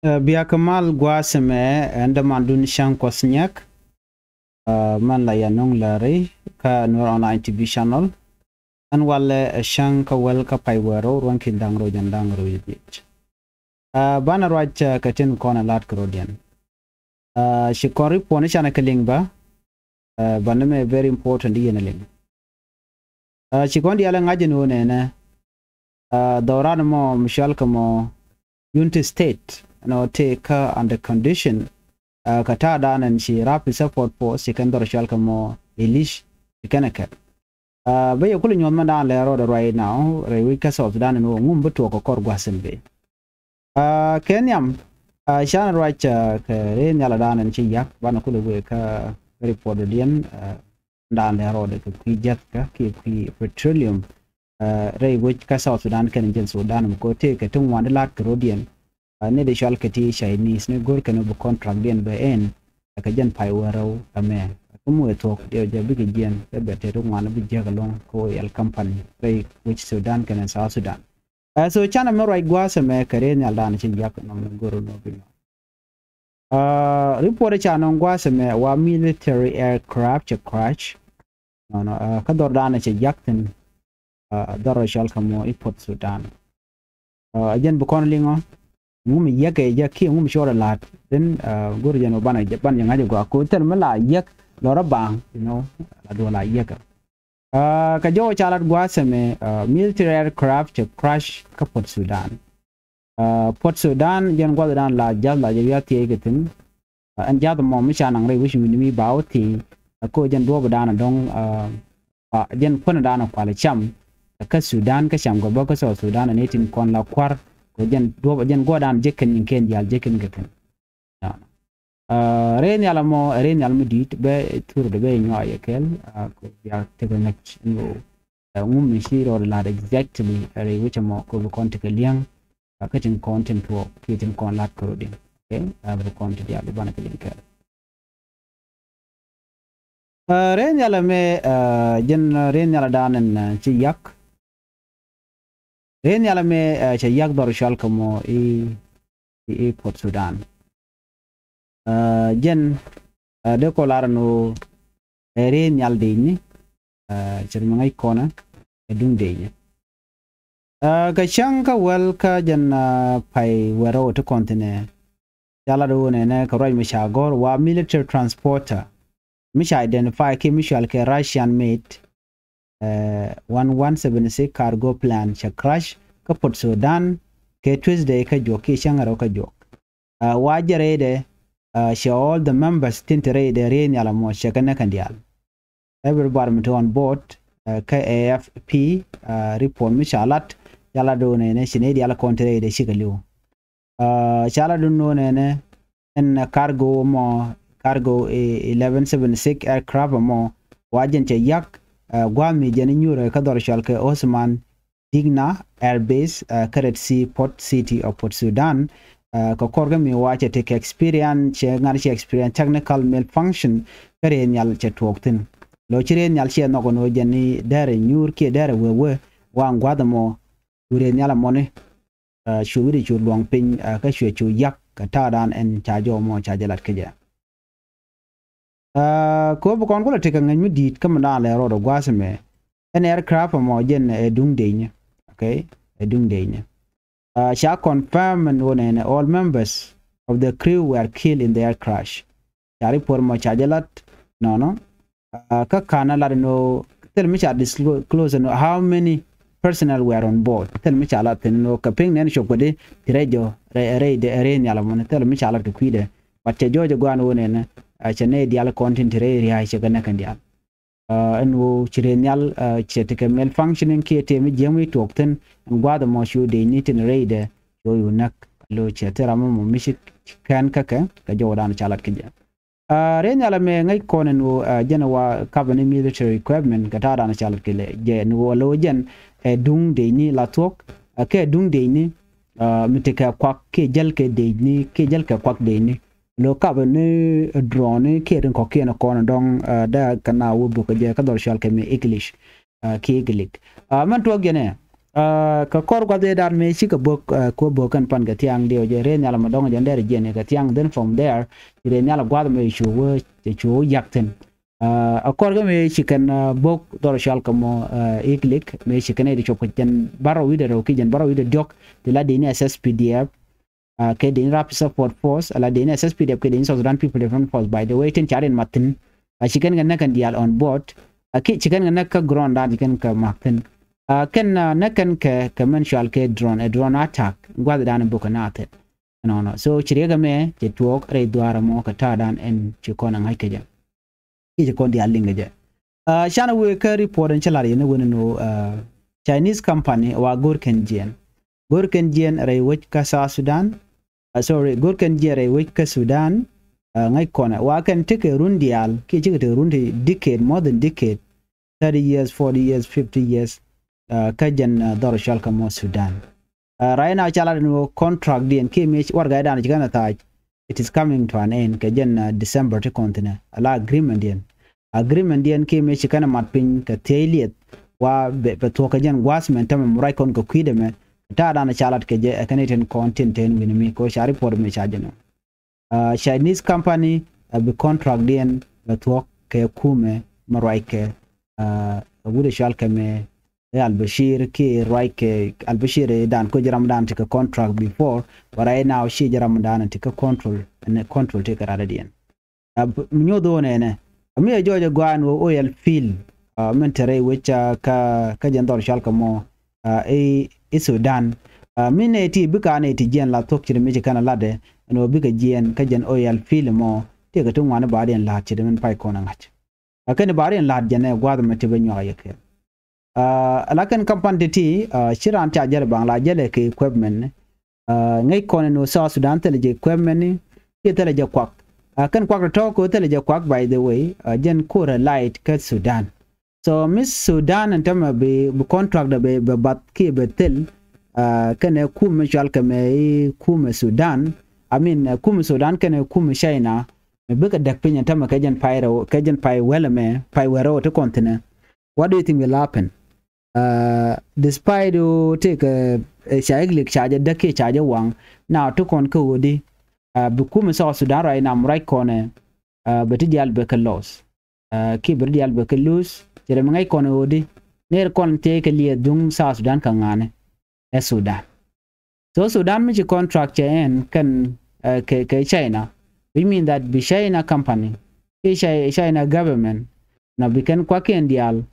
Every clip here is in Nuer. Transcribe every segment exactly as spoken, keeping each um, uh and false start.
Ɛ, bia kɛ mal gua̱a̱th ɛmɛ, ɛn dämandun Cäŋ Kuɔth Nyak. Ɛ, mɛn la yɛ nöŋ lääri kä Nuer Online T V channel. Ɛn walɛ ɛ cäŋ kä wäl kä pay wäl rɛw ruɔ̱n ki̱n da̱ŋ rɛw jɛn da̱ŋ rɛw jɛ dhiec. Ɛ, banɛ ruac, ɛ, kɛ tin kɔn ɛ la̱t kɛ rɔ̱diɛn. Ɛ, ci kɔn report ni canɛ kɛ liŋ bä. Ɛ, banɛ mɛ very important di yɛn ɛ liŋ. Ɛ, ci kɔn diaal ɛ ŋa̱c ɛn ɣöö nɛnɛ, ɛ, dhɔran mɔ mi cɔal kɛ mɔ Unity State ɛn ɣöö tëë kä under condition, ɛ, kɛ ta̱a̱ da̱a̱n ɛn ci Rapid Support Force ci kɛn dhɔr cɔal kɛ mɔ Ilish ci kɛn ɛ kɛl. Ɛ, bä yɛ kulɛ nyuɔ̱th mɛn da̱a̱n lɛ rɔɔdɛ right now rɛy wec kä South Sudan ɛn ɣöö ŋum bi tuɔɔk kɛ kɔr gua̱th in bëë. Ɛ, kɛ nhiam, ɛ, canɛ ruac, ɛ, kɛ rɛy nhial da̱a̱n ɛn ci yak banɛ kulɛ wëë kä report diɛn, ɛ, da̱a̱n lɛ rɔɔdɛ kɛ kui̱ jiäthkä kiɛ kui̱ petroleum, ɛ, rɛy wec kä South Sudan kɛnɛ jɛn Sudan mi ko̱ tëëkɛ ti ŋuan di la̱t kɛ rɔ̱diɛn. Ɛ, ni di cɔal kɛ ti Chinese ni go̱r kɛn bi contract diɛn bɛ ɛn, ɛ, kɛ jɛn pay wäl rɛw ɛmɛ. Kä mi wëë thuɔ̱k diɛ jɛ bikɛ jiɛn kɛ bɛ tëë ti ŋuan bi jiäk ɛlɔ̱ŋ kɛ Oil Company rɛy wec Sudan kɛnɛ South Sudan. Ɛ, so canɛ mi ruac gua̱a̱th ɛmɛ kɛ rɛy nhial da̱a̱n ci yak nɔmɔ go̱r nɔ bi nɔ. Ɛ, report ca nɔŋ gua̱a̱th ɛmɛ wa military aircraft cɛ crash. Nɔnɔ, ɛ, kä dhɔr da̱a̱n cɛ yak thi̱n, ɛ, dhɔr cɔal kɛ mɔ i̱ Port Sudan. Ɛ, jɛn bi kɔn liŋɔ ŋum yäk ɛ jɛ kiɛ ŋum cɔɔr ɛ la̱t thi̱n, ɛ, go̱r jɛn banɛ, banɛ jɛ ŋa̱c ɛ gɔaa ko thil mi la yäk lɔrä baŋ, you know, la duɔl la yäk. Ɛ, kɛ jɔw ca lat gua̱a̱th ɛmɛ, ɛ, military aircraft cɛ crash kä Port Sudan. Ɛ, Port Sudan jɛn gua̱thdan la ja̱th la jɛ wi̱i̱ a thiec kɛ thi̱n. Ɛ, ɛn ja̱th mɔ mi ca naŋ rɛy wi̱c wi̱ni mi ba wä thiec. Ɛ, ko jɛn duɔ̱ɔ̱pdan dɔ̱ŋ, ɛ, ɛ, jɛn kuändan kualɛ cam. Ɛ, kä Sudan kä cam kɛ bä kä South Sudan ɛ ni tin kɔn la kua̱r. Ko jɛn duɔ̱ɔ̱p jɛn gua̱thdan jɛ kɛn nyin kɛn diaal jɛ kɛn kɛ thi̱n. Ɛ, rɛy nhial ɛmɔ ɛ rɛy nhial mi di̱i̱t bɛ thurɛ dee bɛ nyuak yɛ kɛl, ɛ, kɛ bia tekɛ ŋäc ɛn ɣöö, ɛ, ŋum mi ci rɔɔdɛ la̱t exactly ɛ rɛy wec ɛmɔ kɛ bi kɔn tekɛ li̱eŋ, ɛ, kä tin kɔn tin tuɔɔk kiɛ tin kɔn la̱t kɛ rɔ̱diɛn. Okay, ɛ, bi kɔn ti diaal bi banɛ kɛ li̱eŋ kɛl. Ɛ, rɛy nhial ɛmɛ, ɛ, jɛn, ɛ, rɛy nhial da̱a̱n ɛn, ɛ, ci yak. Rɛy nhial ɛmɛ, ɛ, cɛ yak dhɔr cɔal kɛ mɔ i̱, i̱, i̱ Port Sudan. Ɛ, jɛn, ɛ, dee kɔ lar ɛn ɣöö ɛ rɛy nhial dëëcni, ɛ, cɛ ri mi ŋäc kɔnɛ ɛ duŋ dëëcni. Ɛ, kɛ cäŋ kä wäl kä jɛn, ɛ, pay wäl rɛw ti kɔn thi̱n ɛ. Ca lat ɣöö nɛnɛ kɛ ruac mi ca gɔ̱r wa military transporter mi ca identify kiɛ mi cɔal kɛ Russian made, ɛ, one one seven six cargo plane cɛ crash kä Port Sudan kɛ Tuesday kä juɔk kiɛ cäŋ rɛw kä juɔk. Ɛ, wa jɛ rɛydɛ, ɛ, cɛ all the members tin te rɛydɛ rɛy nhial ɛmɔ cɛ kɛ näk kɛn diaal. Everybody mi te on board, ɛ, kä A F P, ɛ, report mi ca lat, ca lat do̱n ɛnɛ ci nɛy diaal kɔn te rɛydɛ cikɛ li̱w. Ɛ, ca lat do̱n do̱n ɛnɛ ɛn cargo mɔ, cargo, ɛ, eleven seven six aircraft mɔ wa jɛn cɛ yak, ɛ, gua̱a̱th mi jɛn inyuurɛ kä dhɔr cɔal kɛ Osman Digna Air Base, ɛ, kä Red Sea Port City of Port Sudan, ɛ, kɛ kɔr kä mi wa cɛ tekɛ experience, cɛ ŋa̱t cɛ experience technical malfunction, kä rɛy nhial cɛ tuɔɔk thi̱n. Lɔ ci rɛy nhial cɛ nhɔk ɛn ɣöö jɛn i̱ dɛrɛ nyuur kiɛ dɛrɛ wee wee wa ŋua̱th ɛmɔ cu rɛy nhial ɛmɔni, ɛ, cu wi̱cdɛ cu luɔ̱ŋ piny, ɛ, kä cuɛ cu yak kɛ ta̱a̱dan ɛn ca jɔw mɔ ca jɛ lat kä jɛ. Ɛ, kɛ ɣöö bi kɔn kulɛ tekɛ ŋäc mi di̱i̱t kä mi da̱a̱n lɛ rɔɔdɛ gua̱a̱th ɛmɛ. Ɛn aircraft ɛmɔ jɛn ɛ duŋ dëëcni. Okay? Ɛ duŋ dëëcni. Ɛ, ca confirm ɛn ɣöö nɛnɛ all members of the crew were killed in the air crash. Ca report mɔ ca jɛ lat nɔnɔ. Ɛ, kä ka̱n a lat ɛn ɣöö thil mi ca disclose ɛn ɣöö how many personnel were on board. Thil mi ca lat thi̱n ɛn ɣöö kɛ piny nɛn cop kɛ di ti rɛy jɔ rɛy rɛy nhial ɛmɔni thil mi ca lat kɛ kui̱dɛ. But cɛ jɔɔc ɛ gɔaa ɛn ɣöö nɛnɛ, ɛ, cɛ nɛy diaal kɔn tin te rɛy ria̱a̱c cɛ kɛ näk kɛn diaal. Ɛ, ɛn ɣöö ci rɛy nhial, ɛ, cɛ tekɛ malfunctioning kiɛ tëë mi jiäk mi tuɔɔk thi̱n ɛn gua̱a̱th ɛmɔ cu dëëcni tin rɛydɛ cu yu näk. Lo cɛ thil ram ɛmɔ mi ci kɛn kä kɛ kɛ jɔwdan ca lat kä jɛ. Ɛ, rɛy nhial ɛmɛ ŋäc kɔn ɛn ɣöö, ɛ, jɛn ɛ wa kapɛ ni military equipment kɛ ta̱a̱dan ca lat kɛ jɛ ɛn ɣöö lo jɛn ɛ duŋ dëëcni la thuɔ̱k, ɛ, kɛ duŋ dëëcni, ɛ, mi tekɛ kuak kiɛ jäl kɛ dëëcni kiɛ jäl kɛ kuak dëëcni. Lo kapɛ ni drone kiɛ rin kɔ̱kiɛn kɔn dɔ̱ŋ, ɛ, dee kɛ na wä buk kɛ jɛ kä dhɔr cɔal kɛ mi English, ɛ, kiɛ English. Ɛ, mɛn tuɔɔk jɛn ɛ, Aa, kɛ kɔr gua̱th ëë dan mëë cikɛ bök, aa, kuɛ bök kɛn pan kɛ thiaŋ diɛw jɛ rɛy nhial mɛ dɔ̱ŋ jɛ dɛr jiɛn kɛ thiaŋ, then from there ci rɛy nhial gua̱th mɛ cu wee, cu wee yak thi̱n. Aa, a kɔr kɛ mëë ci kɛn, aa, bök dhɔr cɔal kɛ mɔ, aa, Iglik, mëë ci kɛn ɛ di cop kɛ jɛn bärɔw wi̱cdɛ rɛw ki jɛn bärɔw wi̱cdɛ diɔ̱k, ti la dini S S P D F, aa, kɛ dini Rapid Support Force, ala dini S S P D F kɛ dini South Sudan People Defense Force, by the way, tin ca rin mat thi̱n. Aa, ci kɛn kɛ näk kɛn diaal on board. Aa, ki, ci kɛn kɛ näk kä ground dan ci kɛn kɛ mak thi̱n. Aa, kɛn, aa, näk kɛn kɛ, kɛ mɛn cɔal kɛ drone, ɛ drone attack, gua̱th dan bök kɛ na thi̱n. Nɔnɔ. So ci riɛk ɛmɛ cɛ tuɔɔk rɛy dhuaar ɛmɔ kɛ ta̱a̱ dan ɛn ci kɔn ɛ ŋa̱c kɛ jɛ. Kiɛ ci kɔn diaal liŋ kɛ jɛ. Aa, canɛ wëë kä report in ci lar yɛn ni wen ni ɣöö, aa, Chinese company wa go̱r kɛn jiɛn. Go̱r kɛn jiɛn rɛy wec kä South Sudan. Aa, sorry, go̱r kɛn jiɛn rɛy wec kä Sudan. Aa, ŋäc kɔnɛ wa kɛn tekɛ run diaal kiɛ cikɛ tekɛ run ti decade, more than decade, thirty years, forty years, fifty years, aa, kä jɛn, aa, dhɔr cɔal kɛ mɔ Sudan. Aa, right now ca lat ni ɣöö contract diɛn kiɛ mëë warɛgakdan ci kɛn a thac, it is coming to an end kɛ jɛn, aa, December ti kɔn thi̱n ɛ, ala agreement diɛn. Agreement diɛn kiɛ mëë ci kɛn a mat piny kɛ thiec liɛth wa bɛ, bɛ thuɔ̱k kɛ jɛn gua̱a̱th mɛn tämɛ mi ruac kɔn kɛ kui̱dɛ mɛ. Ta̱a̱ dan ca lat kɛ jɛ ɛ kɛn itin kɔn tin ten wi̱ni mi kɛ ɣöö ca report mɛ ca jɛ nɔ. Aa, Chinese company, aa, bi contract diɛn bɛ thuɔ̱k kɛ kumɛ mi ruac kɛ, aa, wut ɛ cɔal kɛ mɛ ɛ Al Bashir kiɛ ruac kɛ Al Bashir ɛ dan ko jɛ ram dan ti kɛ contract before, but right now ci jɛ ram dan ti kɛ control, ɛn control ti kɛ rat diɛn. Aa, mi nyoth ɣöö nɛnɛ. Aa, mi ɛ jɔɔc ɛ gɔaa ɛn ɣöö oil field, aa, min te rɛy wec, aa, kä, kä jɛn dhɔr cɔal kɛ mɔ, aa, i̱, i̱ Sudan. Aa, mi nɛy ti bikɛ a nɛy ti jiɛn la thuɔ̱k ci ri mi ci kɛn a latdɛ ɛn ɣöö bikɛ jiɛn kä jɛn oil field mɔ, tëëkɛ ti ŋuan i̱ ba riɛn la̱a̱t ci ri min pay kɔn a ŋa̱c. Aa, kɛn i̱ ba riɛn la̱a̱t jɛn ɛ gua̱a̱th mɛ ti bɛ nyuak a yɛ kɛɛl. Aa, ala kɛn company ti ti, aa, ci raan ca jäl baŋ la jälɛ kɛ equipment ni. Aa, ŋäc kɔn ɛn ɣöö South Sudan thilɛ jɛ equipment ni, kiɛ thilɛ jɛ kuak. Aa, kɛn kuak tɔ̱tɔ̱ kɛ ɣöö thilɛ jɛ kuak, by the way, aa, jɛn ko̱rɛ light kä Sudan. So mi Sudan ɛn tämɛ bi, bi contract dɛ bɛ, bɛ bath kiɛ bɛ thil, aa, kɛnɛ kumɛ cɔal kɛ mɛ i̱ kumɛ Sudan. I mean, aa, kumɛ Sudan kɛnɛ kumɛ China. Mɛ bikɛ däk piny ɛn tämɛ kɛ jɛn pay rɛw, kɛ jɛn pay wälɛ mɛ, pay wälɛ rɛw ti kɔn thi̱nɛ. What do you think will happen? Aa, despite ɣöö tëëkɛ, ɛ, ca Iglik ca jɛ däk kiɛ ca jɛ waŋ, na ti kɔn kä ɣöödi, aa, bi kumɛ South Sudan right now mi ruac kɔnɛ, aa, bɛ ti diaal bɛ kɛ loss. Aa, kiɛ bɛ ti diaal bɛ kɛ lose. Ci rɛ mi ŋäc kɔn ɣöödi, ner kɔn tëëkɛ liɛth duŋ South Sudan kɛ ŋa̱a̱nɛ ɛ Sudan. So Sudan mi ci contract cɛ ɛn kɛn, aa, kɛ, kɛ China, which mean that bi China company, kiɛ Chi-, China government, na bi kɛn kuakiɛn diaal,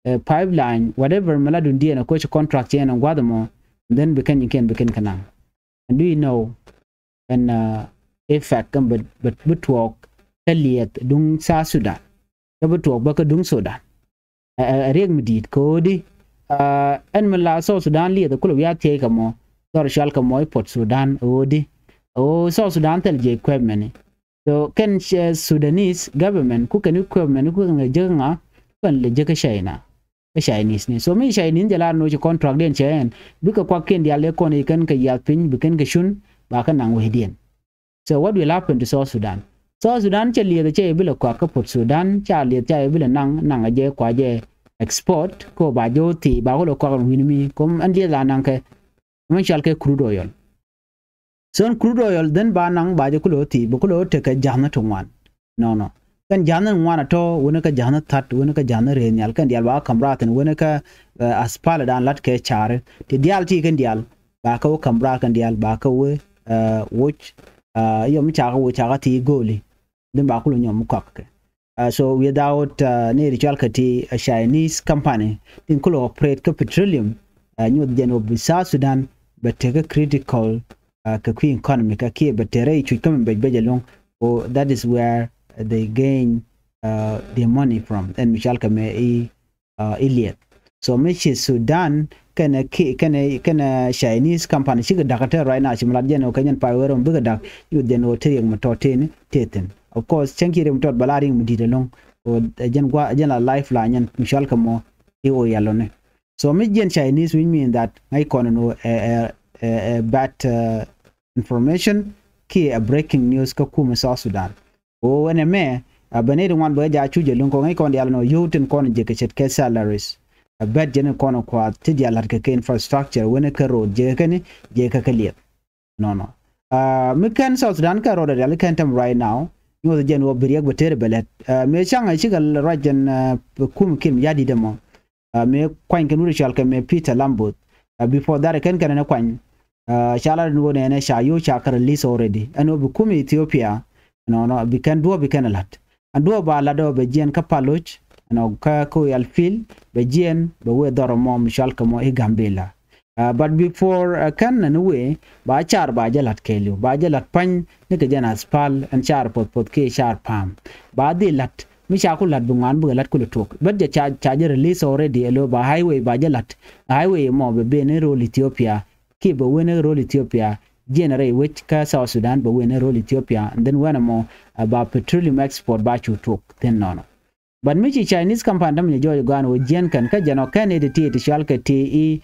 aa, pipeline, whatever mi la dundiɛn ɛ koci contract cɛ ɛn gua̱th ɛmɔ, then bi kɛn nyikiɛn bi kɛn kɛ naŋ. And do you know, ɛn, aa, effect kɛn bi, bi, bi tuɔɔk kä liɛth duŋ South Sudan? Kä bi tuɔɔk bä kä duŋ Sudan. Ɛ, ɛ, ɛ riɛk mi di̱i̱t kɛ ɣöödi, aa, ɛn mi la South Sudan liɛth ɛ kulɛ wiaa thiec kɛ mɔ, dhɔr cɔal kɛ mɔ i̱ Port Sudan ɣöödi. Ɣöö South Sudan thil jɛ equipment ni. So kɛn cɛ Sudanese government ku kɛn equipment ku kɛn kɛ jek ŋa, ku kɛn lɛ jek kä China. Kä Chinese ni. So mi Chinese jɛ lar ni wä ci contract diɛn cɛ ɛn, bikɛ kuak kiɛn diaal dee kɔn i̱ kɛn kɛ yiath piny, bi kɛn kɛ cun, ba kɛ naŋ wecdiɛn. So what will happen to South Sudan? South Sudan cɛ lieth cɛ ibilɛ kɔak kä Port Sudan, ca lieth ca ibilɛ naŋ, naŋ a jɛ kua jɛ export, ko ba jɛ wä thi, ba kulɛ kɔak wi̱n mi, kom ɛn lieth la naŋ kɛ, mɛ cɔal kɛ crude oil. So ɛn crude oil, then ba naŋ, ba jɛ kulɛ wä thi, ba kulɛ wä tekɛ ja̱thni ti ŋuan. Nɔnɔ. Kɛn ja̱thni ŋuan a tɔ, wänɛ kä ja̱thni tha̱t, wänɛ kä ja̱thni rëë nhial, kɛn diaal ba kä ka̱m raathin, wänɛ kä, ɛ, aspal dan lat kɛ ca̱ri. Ti diaal ti kɛn diaal, ba kä wä ka̱m raathin diaal, ba kä wä, ɛ, woc, ɛ, yɔm cakä wä cakä ti go̱o̱li. Then ba kulɛ nyɔm kɔak kɛ. Ɛ, so without, ɛ, ni ritual kɛ ti, ɛ, Chinese company, tin kulɛ operate kä petroleum, ɛ, nyuɔth jɛn wä bi South Sudan, bɛ tekɛ critical, ɛ, kɛ kui̱ economy kɛ kiɛ bɛ te rɛy cuc kä mi bec bec ɛlɔ̱ŋ. Or that is where they gain, ɛ, their money from. Ɛn mi cɔal kɛ mɛ i̱, ɛ, i̱ liɛth. So mi ci Sudan kɛnɛ ki, kɛnɛ, kɛnɛ Chinese company cikɛ da̱k kä tɛr right now, ci mi lat jɛn ɣöö kɛ jɛn pay wee rɛw mi bikɛ da̱k, nyuth jɛn ɣöö te riɛk mi tɔt teni te thi̱n. Of course cäŋ ci riɛk mi tɔt bɛ la riɛk mi di̱i̱t ɛlɔ̱ŋ. Ɣöö, ɛ, jɛn gua, jɛn la lifeline jɛn mi cɔal kɛ mɔ i̱ ɣöö yɛlɔni. So mi jiɛn Chinese, which mean that ŋäc kɔn ɛn ɣöö ɛ, ɛ, ɛ, ɛ bad, ɛ, information kiɛ ɛ breaking news kä kumɛ South Sudan. Ɣöö ɛn ɛmɛ, ɛ, bɛ nɛy ti ŋuan bɛ kɛ jaak cuc ɛlɔ̱ŋ kɛ ŋäc kɔn diaal ɛn ɣöö yio̱w tin kɔn jek kɛ ce̱tkɛ salaries. Ɛ bɛt jɛn kɔn kuath ti diaal la̱t kɛ kɛ infrastructure, wen kɛ road jɛ kɛ kɛn, jɛ kɛ kɛ liɛth. Nɔnɔ. Mi kɛn South Sudan kɛ road riali kɛn tɛm right now. Nyuɔth jɛn wä bi riɛk bɛ tëër bɛ lɛt. Mi caŋ cikɛ ruac jɛn kum kim ya dit ɛmɔ. Mi kuany kɛn wut cɔal kɛ mi Peter Lamboth. Before that kɛn kɛn ni kuany. Ca lat ni wä nɛnɛ ca yo̱o̱ ca kɛ release already. Ɛn wä bi kum Ethiopia. Nɔnɔ bi kɛn duɔ̱ɔ̱p bi kɛn la̱t. Ɛn duɔ̱ɔ̱p ba la̱t ɔ bɛ jiɛn kä Paloc. Ɛn ɔ kä kä wial fil bɛ jiɛn bɛ wee dhɔr mɔ mi cɔal kɛ mɔ i̱ Gambela. But before kɛn ni wee ba car ba jɛ la̱t kɛɛliw ba jɛ la̱t pa̱ny ni kɛ jɛn aspal ɛn car puɔth puɔth kiɛ car pa̱a̱m. Ba dhil la̱t mi ca ku la̱t bi ŋuan bikɛ la̱t kulɛ tuɔk. Bät jɛ ca ca jɛ release already ɛ lo̱ ba highway ba jɛ la̱t. Highway mɔ bɛ ben i̱ ro̱l Ethiopia kiɛ bɛ wen i̱ ro̱l Ethiopia. Jiɛn rɛy wec kä South Sudan bɛ wen i̱ ro̱l Ethiopia and then wen ɛmɔ ba petroleum export ba cu tuɔk thi̱n nɔnɔ. But mi ci Chinese company däm nyɛ jɔɔc guan wä jiɛn kɛn kä jɛn ɔ kɛn i̱ ti ti ti cual kɛ ti i̱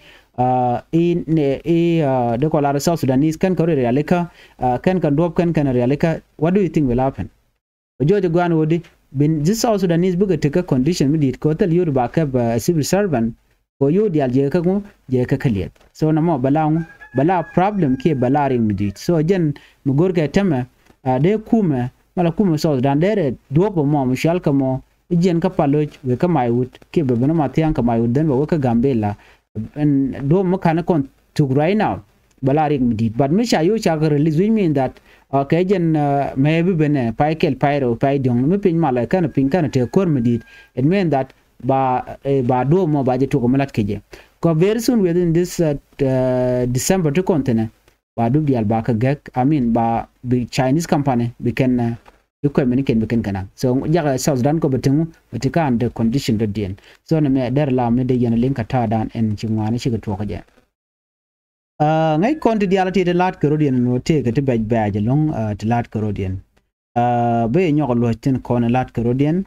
i̱ i̱ dee kɔ lar South Sudanese kɛn kɛ rɔ rialikä. Kɛn kɛ duɔp kɛn kɛn rialikä. What do you think will happen? Wä jɔɔc guan wä di bin this South Sudanese bikɛ ti kä condition mi dit kɛ thil yot ba kɛp civil servant. Kɛ yot dial jɛ kä ŋu jɛ kä kä liɛth. So na mɔ bɛ la ŋu bɛ la problem kiɛ bɛ la ring mi dit. So jɛn mi go̱r kɛ tɛmɛ dee kumɛ mala kumɛ South Sudan dee rɛ duɔp mɔ mi cual kɛ mɔ. I̱ jiɛn kä Paloc wek kä Maiwut kiɛ bɛ ben ɔ ma thia̱a̱ŋ kɛ Maiwut then bɛ wek kä Gambela. Ɛn duɔ̱ɔ̱p mi ka̱n kɔn thuk right now bɛ la riɛk mi di̱i̱t. But mi ca yo̱o̱ ca kɛ release, which mean that kɛ jɛn mɛ bi ben ɛ pay kɛl pay rɛw pay diɔ̱ŋ mi piny malɛ kɛn piny kɛn tëë kuäär mi di̱i̱t. It mean that ba ba duɔ̱ɔ̱p mɔ ba jɛ tuɔk mi la̱t kɛ jɛ. Kɔ very soon within this December ti kɔn thi̱nɛ ba dup diaal ba kä gɛk, I mean ba bi Chinese company bi kɛn bi kuɛm ni kɛn bi kɛn kɛn an. So jakɛ South Sudan kɔ bɛ tiŋu bɛ ti kä under condition dɔ̱diɛn. So ni mɛ dɛr la mi dee yɛn liŋ kä ta̱a̱ dan ɛn ci ŋuani cikɛ tuɔk jɛ. Ŋäc kɔn ti diaal ti ti la̱t kɛ rɔ̱diɛn ni wä tëëkɛ ti bɛc bɛc ɛlɔ̱ŋ ti la̱t kɛ rɔ̱diɛn. Bä yɛ nyɔk luɔ̱c thi̱n kɔn la̱t kɛ rɔ̱diɛn.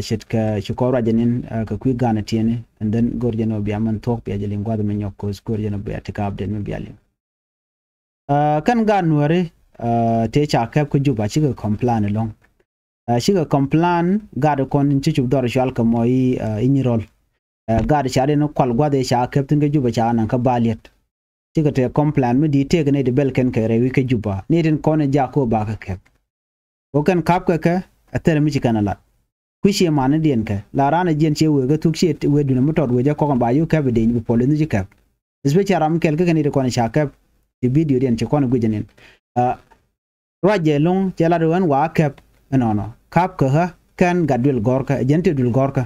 Ce̱tkɛ ci kɔn ruacɛ ni̱n kɛ kui̱ ga̱n tiɛni and then go̱r jɛ ni wä bia mɛn thuɔ̱k bia jɛ liŋ gua̱th mi nyɔk ko̱th go̱r jɛ ni wä bia ti ka̱a̱p den mi bia liŋ. Kɛn gaat nuääri tëë ca kɛp kä Juba cikɛ complain ɛlɔ̱ŋ. Cikɛ complain gaat kɔn ci cup dhɔr cual kɛ mɔ i̱ i̱ Nyirɔl. Gaat ca rin kual gua̱th ëë ca kɛp thi̱n kä Juba ca naŋ kä Baliet. Cikɛ tëë complain mi di̱i̱t tëëk ni ti bɛl kɛn kɛ rɛy wi̱c kä Juba ni tin kɔn i̱ jak kɔ ba kɛ kɛp. Kɔ kɛn ka̱p kɛ kɛ ɛ thɛl mi ci kɛn ɛ lat. Kui̱ ciɛ manidiɛn kɛ la raan ɛ jiɛn ciɛ wëë kä thuk ciɛ wëë duundɛ mi tɔt wëë jɛ kɔk ɛn ba yuk kɛp ɛ deny bi puɔl in ci kɛp. Especially ram kɛl kä kɛn i̱ ti kɔn ca kɛp. Ti video diɛn ci kɔn guic ɛn in. Ruac jɛ lo̱ŋ cɛ lat ɣän wa kɛp. Ɛnɔnɔ kap kä ɣä kɛn gat duël gɔ̱rkä ɛ jɛn ti duël gɔ̱rkä.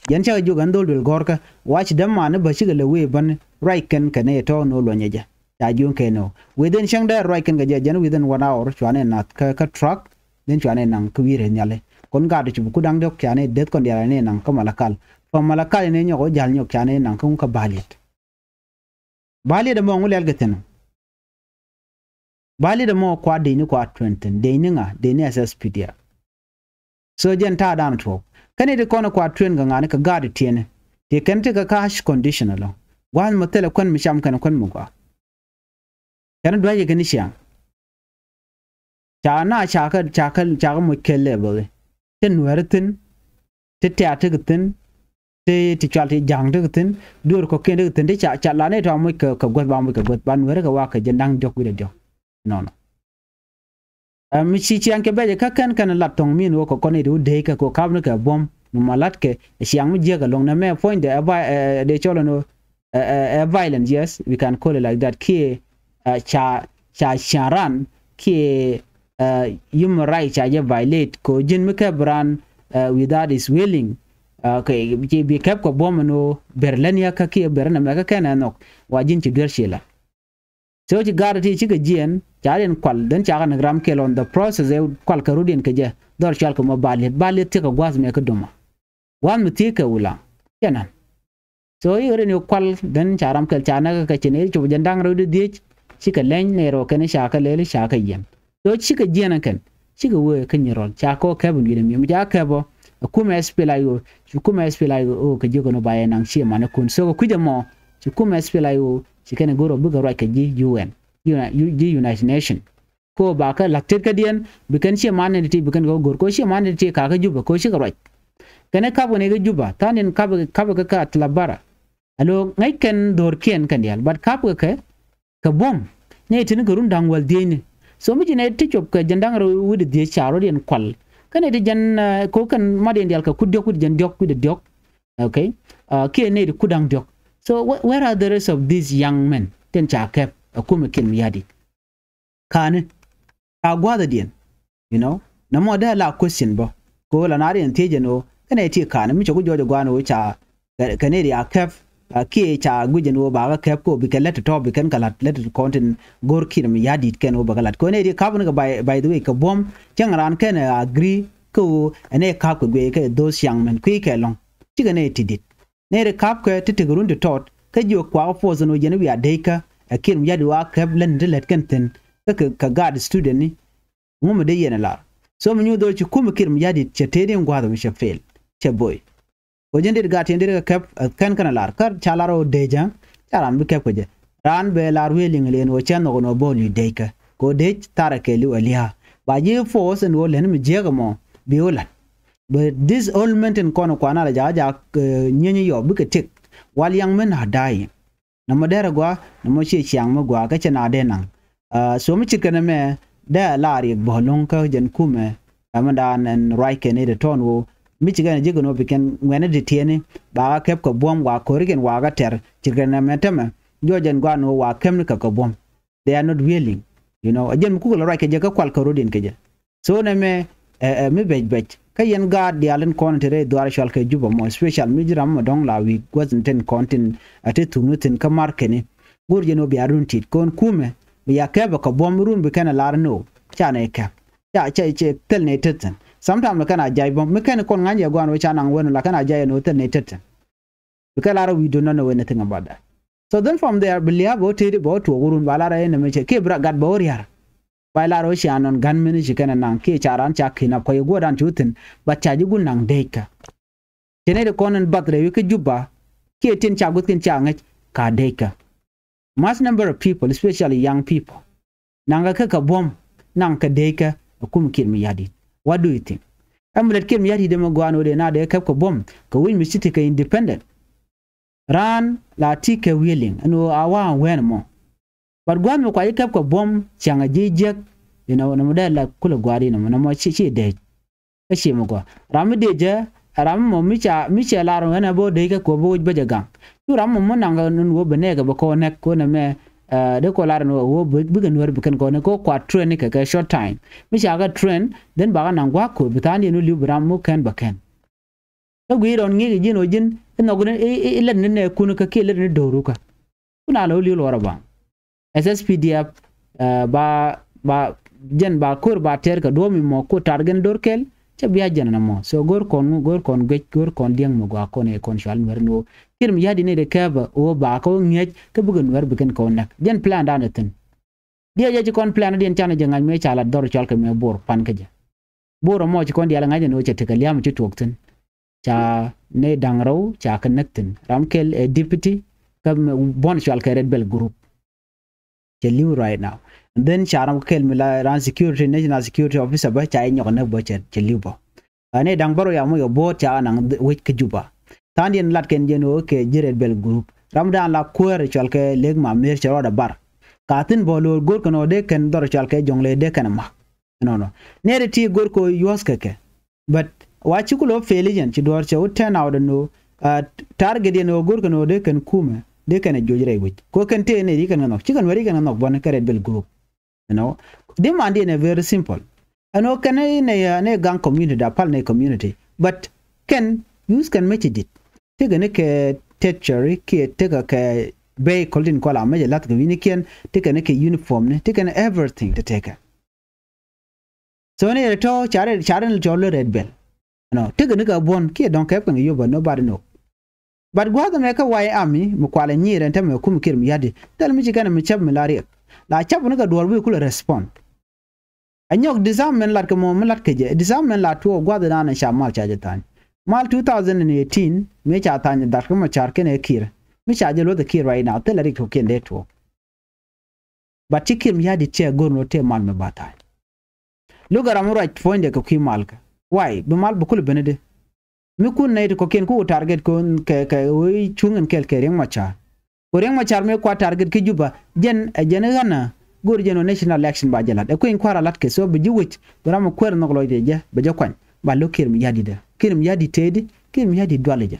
Jɛn cä kɛ jiök ɛn dhol duël gɔ̱rkä wa ci däm mani bä cikɛ lɛ wëë bäni ruac kɛn kɛ nɛy tɔ̱ ni ɣä luɔ̱nyɛ jɛ. Ca jiöŋ kɛn ɣä within cäŋ dee ruac kɛn kɛ jɛ jɛn within one hour cuanɛ nath kä kä truck. Then cuanɛ naŋ kä wi̱i̱ rɛy nhiali. Kɔn gaat cup ku da̱ŋ diɔ̱k canɛ deth kɔn diaal anɛ naŋ kä Malakal. From Malakal inɛ nyɔk ɔ ja̱l nyɔk canɛ naŋ kä ŋu kä Baliet. Baliet ɛmɔ ŋu lɛl kɛ thi̱n. Baliet ɛmɔ kua dec ni kua tuen thi̱n dec ni ŋa dec ni S S P D F. So jɛn ta̱a̱ dan tuɔɔk kɛn i̱ ti kɔn kua tuen kɛ ŋa̱ni kɛ gaat tiɛni. Ti kɛn ti kɛ cash condition ɛlɔ̱ŋ. Gua̱a̱th mɔ thilɛ kuän mi cam kɛn kuän mi gɔaa. Kɛn dua̱cɛ kɛn i̱ ciaŋ. Ca na ca kä ca kä ca kä moc kɛl lɛ bäki. Ti nuääri thi̱n. Ti tɛ̈r ti kɛ thi̱n. Ti ti cual ti ja̱a̱ŋ ti kɛ thi̱n. Dueer kɔ̱kiɛn ti kɛ thi̱n ti ca ca la ni tɔa moc kɛ kɛ guäth ba moc kɛ guäth ba nuääri kɛ wak kɛ jɛ da̱ŋ diɔ̱k wi̱cdɛ diɔ̱k. Nɔnɔ. Ɛ mi ci ciaŋ kɛ bɛcɛ kä kɛn kɛn lat thɔŋ min wä kɛ kɔn i̱ ti wä dee kɛ kɛ kap ni kɛ buɔ̱m mi ma lat kɛ ɛ ciaŋ mi jiäk ɛlɔŋ nɛ mɛ puɔ̱nydɛ ɛ ba ɛ dee cɔl ɛn wä ɛ ɛ ɛ violence, yes, we can call it like that. Kiɛ ɛ ca ca ciaŋ ran kiɛ ɛ human right ca jɛ violate kɛ ji̱n mi kɛp ran ɛ without his willing. Ɛ kɛ ci bi kɛp kɛ buɔ̱m ɛn wä ber län yakä kiɛ ber ɛn ɛmɛ kä kɛn ɛ nhɔk wa ji̱n ci duer ci la. So ci gaat ti cikɛ jiɛn ca riɛn kual then ca kɛ näk ram kɛl on the process ɛ kual kɛ rut in kɛ jɛ dhɔr cual kɛ mɔ Baliet Baliet thiekɛ gua̱th mɛ kä duma. Gua̱th mi thiekɛ wula. Cɛ nan. So i̱ rin i̱ kual then ca ram kɛl ca näk kɛ cin i̱ cop jɛ da̱ŋ rɛw di dhiec. Cikɛ leny nɛ rɔ kɛn i̱ ca kɛ lɛl i̱ ca kɛ jiɛn. So cikɛ jiɛn ɛ kɛn. Cikɛ wee kä Nyirɔl ca kɔ kɛp in wi̱dɛ mi̱em ca kɛp ɔ. Ɛ kumɛ S P L A I O ci kumɛ S P L A I O kɛ jiök ɛn ɔ ba yɛ naŋ ciɛ manɛ kun so kɛ kui̱c ɛmɔ. Ci kumɛ S P L A I O ci kɛn ɛ go̱r ɔ bikɛ ruac kɛ ji̱ U N. Ji̱ United Nation. Ko ba kä la̱k tet kädiɛn bi kɛn ciɛ manɛ ti ti bi kɛn kɛ go̱r ko ciɛ manɛ ti ti kakä Jubɛ ko cikɛ ruac. Kɛn ɛ kap kɛ nɛy kä Juba, tha̱a̱ŋ in kap, kap kɛ kä Atla Bara. Alo ŋäc kɛn dho̱rkiɛn kɛn diaal, but kap kɛ kɛ kɛ buɔ̱m. Nɛy tin kɛ run da̱ŋ wäl dhiecni. So mi ci nɛy ti cop kɛ jɛn da̱ŋ rɛw wi̱cdɛ dhiec ca rɔ̱diɛn kual. Kä nɛy ti jɛn, eh, ko̱ kɛn matdiɛn diaal kɛ ku diɔ̱k wi̱cdɛ jɛn diɔ̱k wi̱cdɛ diɔ̱k. Okay? Ah, kiɛ nɛy ti ku da̱ŋ diɔ̱k. So wh-, where are the rest of these young men? Tin ca kɛp ɛ kumɛ Kiir Mayardit. Ka̱ni. Ka gua̱a̱thädiɛn. You know? Nɛmɔ dee la question bä. Kɛ ɣöö la naath in thiec ɛn ɣöö kɛn ɛ ti ka̱ni mi cɛ ku jɔɔc ɛ gua̱a̱n ɣöö ca kɛ, kɛ nɛy ti a kɛp, ah, kiɛ ca guic ɛn ɣöö ba kɛ kɛp kɛ ɣöö bikɛ lät tɔ̱tɔ̱ bikɛn kɛ la̱t, lät kɔn tin go̱r Kiir Mayardit kɛn ɣöö bɛ kɛ la̱t. Kɛ ɣöö nɛy ti ka̱p ni kɛ, by, by the way, kɛ buɔ̱m, cäŋ raan kɛn ɛ agree kɛ ɣöö ɛn ɛ ka̱p kɛ guic kɛ those young men kui̱ kɛ lɔ̱ŋ. Cikɛ nɛy ti di̱t. Nɛy ti ka̱pkɛ ti tekɛ run ti tɔt kä jiök kuakä force ɛn ɣöö jɛn i̱ wiaa dec kä ɛ Kiir Mayardit wa kɛp lät ni ti lät kɛn thi̱n kä kɛ, kɛ guard student ni. Ŋu mi dee yɛn ɛ lar. So mi nyuuth ɣöö ci kumɛ Kiir Mayardit cɛ tëëdi in gua̱a̱th mi cɛ fail. Cɛ boy. Kɛ ɣöö jɛn dee gaat tiɛn dee kɛ kɛp, eh, kɛn kɛn ɛ lar. Kä ca lar ɣöö dec, eh, ca raan bi kɛp kɛ jɛ. Raan bɛ lar wee liŋ liɛn ɣöö cɛ nhɔk ɛn ɣöö bä li̱c dec kä. Kɛ ɣöö dec tharɛ kɛɛliw ɛ lia̱a̱. Ba ji̱ force ɛn ɣöö lɛn mi jiääk ɛmɔ bi wä la̱t. But this old men tin kɔn kuan a la jakä jak, eh, nyieeny yɔ bikɛ tëk. While young men are dying. Nɔmɔ derɛ gua, nɔmɔ ciɛ ciaŋ mi gua kä cɛ na dee naŋ. Ah, so mi ci kɛn ɛmɛ dee a la riɛk bä lo̱ŋ kä jɛn kumɛ. Ɛmɛ daan ɛn ruac kɛn i̱ dee tɔn wo. Mi ci kɛn ji̱ kɛn wo bi kɛn ŋuɛni di tiɛni. Ba kä kɛp kɛ buɔ̱m wa ko̱ri kɛn wa kä tɛr. Ci kɛn ɛmɛ tämɛ. Jɔɔc ɛn guan wo wa kɛm ni kɛ kɛ buɔ̱m. They are not willing. You know, a jɛn mi kukɛ lɔ ruac kɛ jɛ kä kual kɛ rot in kɛ jɛ. So nɛmɛ, ɛ, ɛ, mi bɛc bɛc. Kä yɛn gaat diaal in kɔn te rɛy dhuaar cɔal kɛ Juba mɔ, especially mi ji̱ ram mɔ dɔ̱ŋ la wi̱i̱ gua̱th in tin kɔn tin a te thuk ni thi̱n kä mar kɛn i̱. Go̱r jɛn ɣöö bia run tit kɔn kumɛ, bia kɛpɛ kɛ buɔ̱m run bi kɛn a lar ni ɣöö ca nɛ kɛp. Ca, ca, ca thil nɛ tet thi̱n. Sometimes lɛ kɛn a jay buɔ̱m. Mi kɛn kɔn ŋa̱ny yɛ gua̱n ɣöö ca naŋ wen la kɛn a jay ɛn ɣöö thil nɛ tet thi̱n. Bikɛ lar, we do not know anything about that. So then from there, bi lia̱a̱ bɛ wä tëëdi bɛ wä tuɔɔk wä run ba lar ɛ nɛmɛ cɛ kiɛ bi gat bɛ wä ria̱r. Ba lar wä cia nɔn gunmen ci kɛn ɛ naŋ kiɛ ca raan ca kidnap kɔ yɛ guɔ̱ɔ̱rdan cu thi̱n, but ca ji̱ gun naŋ dec kä. Cɛ nɛy ti kɔn in bath rɛy wi̱c kä Juba kiɛ tin ca guth kin ca ŋäc ka dec kä. Mass number of people, especially young people. Naŋkɛ kä kɛ buɔ̱m, naŋkɛ dec kä ɛ kum Kiir Mayardit. What do you think? Ɛmɛ lät Kiir Mayardit ɛmɛ gɔaa ni wä dee na dee kɛp kɛ buɔ̱m kɛ wi̱c mi ci ti kɛ independent. Raan la ti kɛ willing ɛn ɣöö a wa̱a̱ wɛn mɔ. But gua̱a̱th mi kua ji̱ kɛp kɛ buɔ̱m ciaŋ a ji̱ jiäk, you know, nɔmɔ dee la kulɛ gua̱a̱r inɔmɔ, nɔmɔ ci, ci dec. Kä ci mi gɔaa. Ram mi dec jɛ, ram mi mɔ mi ca, mi cɛ lar ɣän a bä dec kä kɛ ɣöö bä wec bä jɛ gaŋ. Cu ram mɔ mi naŋ ɣän ɣöö bɛ nɛɛkɛ bɛ kɔn nɛk kɔn ɛmɛ, eh, dee kɔn lar ɣän ɣöö bikɛ nuäär bi kɛn kɔn nɛk kɛ ɣöö kua train ni kɛ kɛ short time. Mi ca kɛ train, then bakɛ naŋ gua̱a̱k ko̱r bi tha̱a̱ŋdiɛn wä li̱w bi ram mi kɛn bɛ kɛn. Kä guic rɔn ŋi̱i̱c ji̱n ɣöö ji̱n i̱ nhɔk ni i̱, i̱, i̱ lät ni nɛɛkun kä kiɛ lät ni do̱ru kä. Kun a lɛ wä li̱w luɔrä baŋ. SSPDF, eh, ba, ba jɛn ba ko̱r ba tɛr kɛ duɔ̱ɔ̱p mi mɔ ku tar gɛn do̱r kɛl. Cɛ bia jɛn ɛn ɛmɔ. So go̱r kɔn ŋu, go̱r kɔn guic, go̱r kɔn diɛŋ mi gɔaa kɔn ɛ kɔn cual nuɛr ni ɣöö Kiir Mayardit ni dee kɛpɛ ɣöö ba kɛ ɣöö ŋi̱eec kä bikɛ nuɛr bikɛn kɛ ɣöö nɛk. Jɛn plan dan ɛ thi̱n. Diɛ jɛ ci kɔn plan diɛn canɛ jɛ ŋa̱c mëë ca lat dhɔr cɔal kɛ mëë Bor pan kä jɛ. Bor ɛmɔ ci kɔn diaal ŋa̱c ɛn ɣöö cɛ tekɛ lia̱a̱m ci tuɔɔk thi̱n. Ca nɛy da̱ŋ rɛw ca kɛ näk thi̱n. Ram kɛl ɛ deputy kä buɔ̱n cɔal kɛ Red Belt group. Cɛ li̱w right now. And then ca ram kɛl mi la ran security, national security officer bä ca inyɔk näk bä cɛ, cɛ li̱w bä. Ɛ nɛy da̱ŋ bärɔw ya moc kɛ bo̱o̱t ca naŋ wec kä Juba. Tha̱a̱ŋdiɛn lat kɛn jɛn ɣöö kɛ ji̱ Red Belt group. Ramdan la kuäär cɔal kɛ Lek Mamer cɛ rɔɔdɛ bar. Ka thi̱n bä lo̱o̱r go̱r kɛn ɣöö dee kɛn dhɔr cɔal kɛ Jɔŋlɛ dee kɛn ɛ ma̱k. Ɛnɔnɔ. Nɛy ti go̱r kɛ ɣöö yuɔ̱thkɛ kɛ. But wa ci ku lo̱ fail i̱ jɛn ci duɔ̱ɔ̱r cɛ wä turn out ɛn ɣöö, ah, target yɛn ɣöö go̱r kɛn ɣöö dee kɛn kumɛ dee kɛn ɛ juɔc rɛy wec. Kɛ ɣöö kɛn tëë nɛy ri kɛn kɛ nhɔk ci kɛn wä ri kɛn kɛ nhɔk bä ni kɛ Red Belt group. You know, demand in a very simple. Ɛn ɣöö kɛn in a, in a gang community, da pal in a community. But kɛn use kɛn meci dit. Tekɛ ni kɛ territory kiɛ tekɛ kɛ bey kɔl tin kɔl a meci lath kɛ wi̱ni kiɛn, tekɛ ni kɛ uniform ni, tekɛ ni everything ti tekɛ. So ni yɛ tɔ carɛ, carɛ ni cɔl Red Belt. You know, tekɛ ni kɛ buɔ̱n kiɛ dɔ̱ŋ kɛp kɛn kɛ yop, but nobody know. But gua̱a̱th ɛmɛ kä White Army mi kualɛ nyiir ɛn täämɛ kum Kiir Mayardit. Thil mi ci kɛn mi cäp mi la riɛk. La cäp ni kɛ duɔ̱ɔ̱r bi kulɛ respond. Ɛ nyɔk disarmament lat kɛ mɔ mi lat kɛ jɛ. Disarmament la tuɔɔk gua̱a̱th ɛn an ca mal ca jɛ tha̱a̱ny. Mal two thousand and eighteen mi ca tha̱a̱ny dak kä Macar kɛnɛ Kiir. Mi ca jɛ luɔth ɛ Kiir right now. Thilɛ riɛk tuɔɔk kiɛn dee tuɔɔk. But ci Kiir Mayardit cɛ go̱r ni wä tëë mal mi ba tha̱a̱ny. Lo̱kɛ ram mi ruac puɔ̱nydɛ kɛ kui̱ mal kä. Why? Bi mal bi kulɛ ben i̱di. Mi kun nɛy ti kɔ̱kiɛn ku target kɔn kɛ kɛ ɣöö cuŋ in kɛl kɛ Riɛk Macar. Ku Riɛk Macar mëë kua target kä Juba, jɛn ɛ jɛn ɣänä go̱o̱r jɛn ɣöö national election ba jɛ la̱t. Ɛ kui̱ny kua̱r a la̱t kɛ, so bi ji̱ wec bi ram mi kuäär nhɔk lɔcdɛ jɛ bɛ jɛ kuany. Ba lo̱k Kiir Mayardit ɛ, Kiir Mayardit tëëdi, Kiir Mayardit duali jɛ.